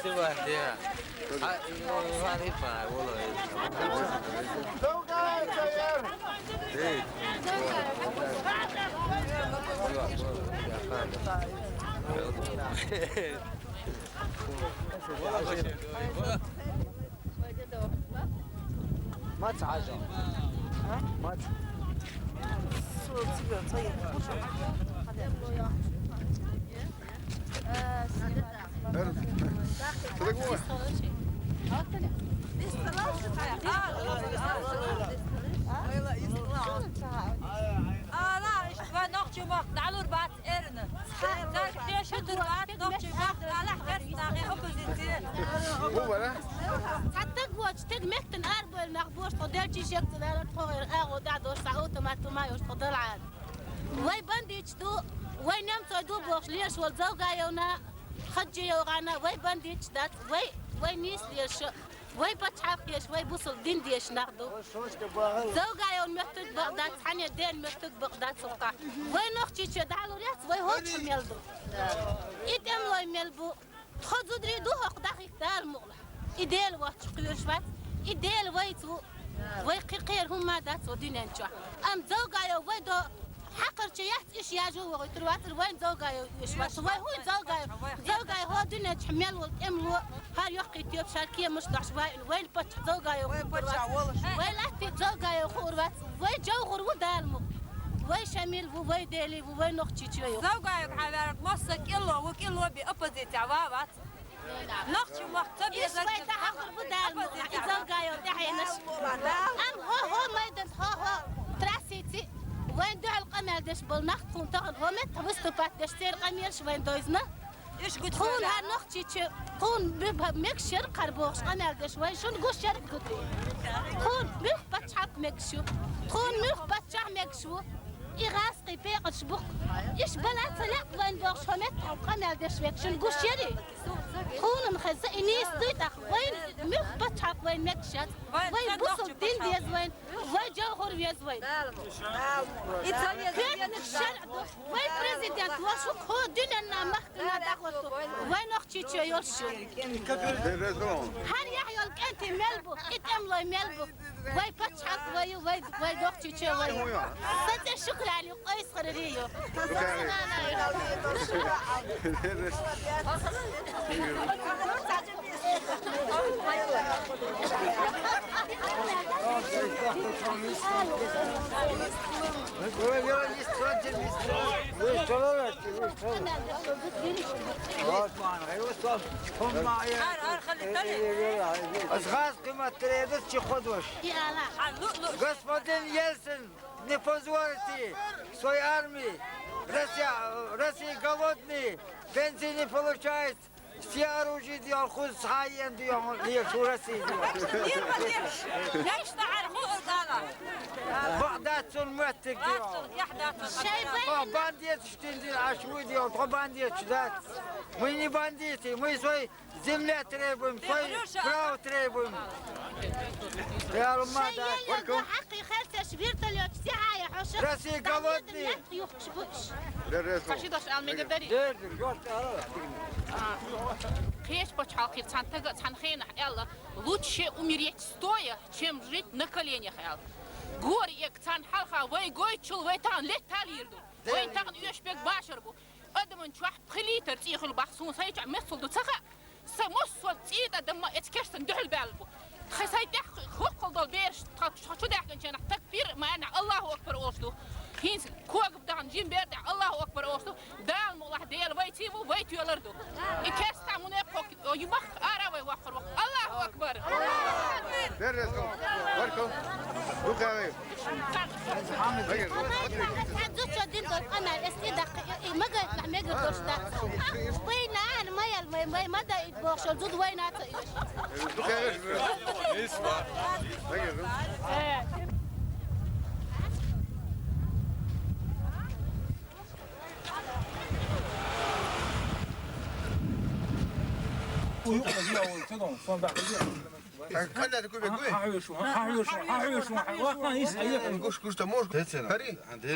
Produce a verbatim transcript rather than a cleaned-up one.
Ты ваха, а, ну, ваха, и па, воло. Hey. Маца хьажа. Маца. Ала, ишта ва нохчий мохк дӀалур бац эрна. Цхьа дагар тешадур бац нохчий мохк, ала хӀарс нахе оппозиция. Бу бара? Цхьа таг воч, таг меттан арбойл нах бош, тхо делчи шек цӀалара, тхо гӀайр агӀо дӀадош, цхьа автомат ма йош, тхо далгӀан. Вай бандиташ ду, вай немцой ду бохуш леш вол Завгаевна, Хаджиевгана, вай бандиташ дац, вай, вай нийса леш. Вай пачхьалкх еш, вай бусул дин деш нах ду. Завгаевн моьттуг бакъ дац, хьане ден моьттуг бакъ дац хӀокха. Вай нохчича дӀалур яц, вай хӀокху мел ду. И тӀемлой мел бу. Тхо зударий ду хӀокху дахик Дала мукъла. И Дела воцчу кхоьруш вац, и Дела вайца ву. Вай кхин кхера хӀумма дац вай дуьнен чохь. Амма Завгаев вай до Хьакхарча яц иш яжо вогӀуьйтур вацар, вайн Завгаев уьш вац. Вай хӀун Завгаев? Завгаев хӀо дуьнен чу мел волу тӀемло, хӀара йоккхий тоьпаш, хӀара кемаш дохьуш вайна, вайн паччахь Завгаев хуур вац. Вай латти Завгаев хуур вац. Вай Джовхар ву Дала мукъ. Вай Шамил ву, вай Дели ву, вай Нохчийчоь ю. Завгаев хьан ваьрг масса кӀилло ву, кӀилло би оппозиция ва вац. Нохчий мохк ца беза. Иш вай тӀаьхьахур бу Дала мукъ, и Завгаев тӀаьхьенаш. Амма хӀо-хӀо майдан, хӀо-хӀо трассица вайн дуьхьал къамел деш болу нах тхуна тахана хӀо метта выступать деш церан къамелаш вайн дойзна. Иш гучу тхуна хӀара Нохчийчу, тхуна мегаш яра кхара бохуш къамел деш вай шуна гуш яра гуди. Тхуна муьлх пачхьалкх мегаш ю. Тхуна муьлх паччахь мегаш ву. И гӀаз Кхин пекъарш бу-кх. Иш бала ца лаьа вайн бохуш хӀо метта къамел деш векшин гуш яри? Тхуна хеза и нийса дуй тӀаккха. Вайн муьлх пачхьалкх вайн мегаш яц. Вай бусул дин деза вайн. Вай Джовхар веза вайн. Коьртанаш шарӀ ду. Вай президент ваша хӀу дуьненна махкана дӀахӀотту. Вай Нохчийчоь йолуш ю. ХӀара яхь йолу кӀентий мел бу, и тӀемлой мел бу. Вай пачхьалкх вай ю, вай, вай Нохчийчоь вай ю. Сан цӀе Шукрани, Къойсхарри ю. Ас гӀаз кхиматтаре дас чи кхо дош. Господин Ельцин, не позорите свою армию. Россия, Россия голодные, пенсии не получает. Все оружие дел, хуз схайен дел, не шу Россия дел. Багдад сун маттик дел. Бандит штин дел, а шу дел, то бандит штат. Мы не бандиты, мы свой Земля требуем, свои права требуем. Шайн еллин ду хьакхий хелцеш вертолёт сихьая хьоша. Россия голодный. Юхкуш бу иш. Кхин дош ала мегар дарий? Кхечу пачхьалкхера цхьана тага цхьана хенахь аьлла: «Лучше умереть стоя, чем жить на коленях», аьлла. Гори эга царна хьалха вай гойтучул вай тахана летта лийр ду. Вай тахана оьшпег башар бу. Адаман чохь пхи литр цӀий хуьлу бах суна сайчохь меццул ду ца хаьа. Сан массо а цӀий тӀе дамма эца кешсан дуьхьал баьлла бу. Тхайн сайн тӀехь хӀоккхул долу бераш тхо чу даьхкинчу хенахь, таг пир ма аьллехь, Аллаху акбар олуш ду. ХӀинца когаб дахана жим бер тӀехь Аллаху акбар олуш ду. Дала мукъалахь Дела вайций ву, вай тоьлар ду. И керста муне кхок ю бах ара вай ваккхар вакх. Аллаху акбар! Беррис кху. Баркал. Рукавы. Зудчо дин долу къамел, эс и даккха, и магайтнахь мегар долуш дац. Вай нана ма ял, вай, вай ма даийта бохуш, зуда вай нана ца оьшу.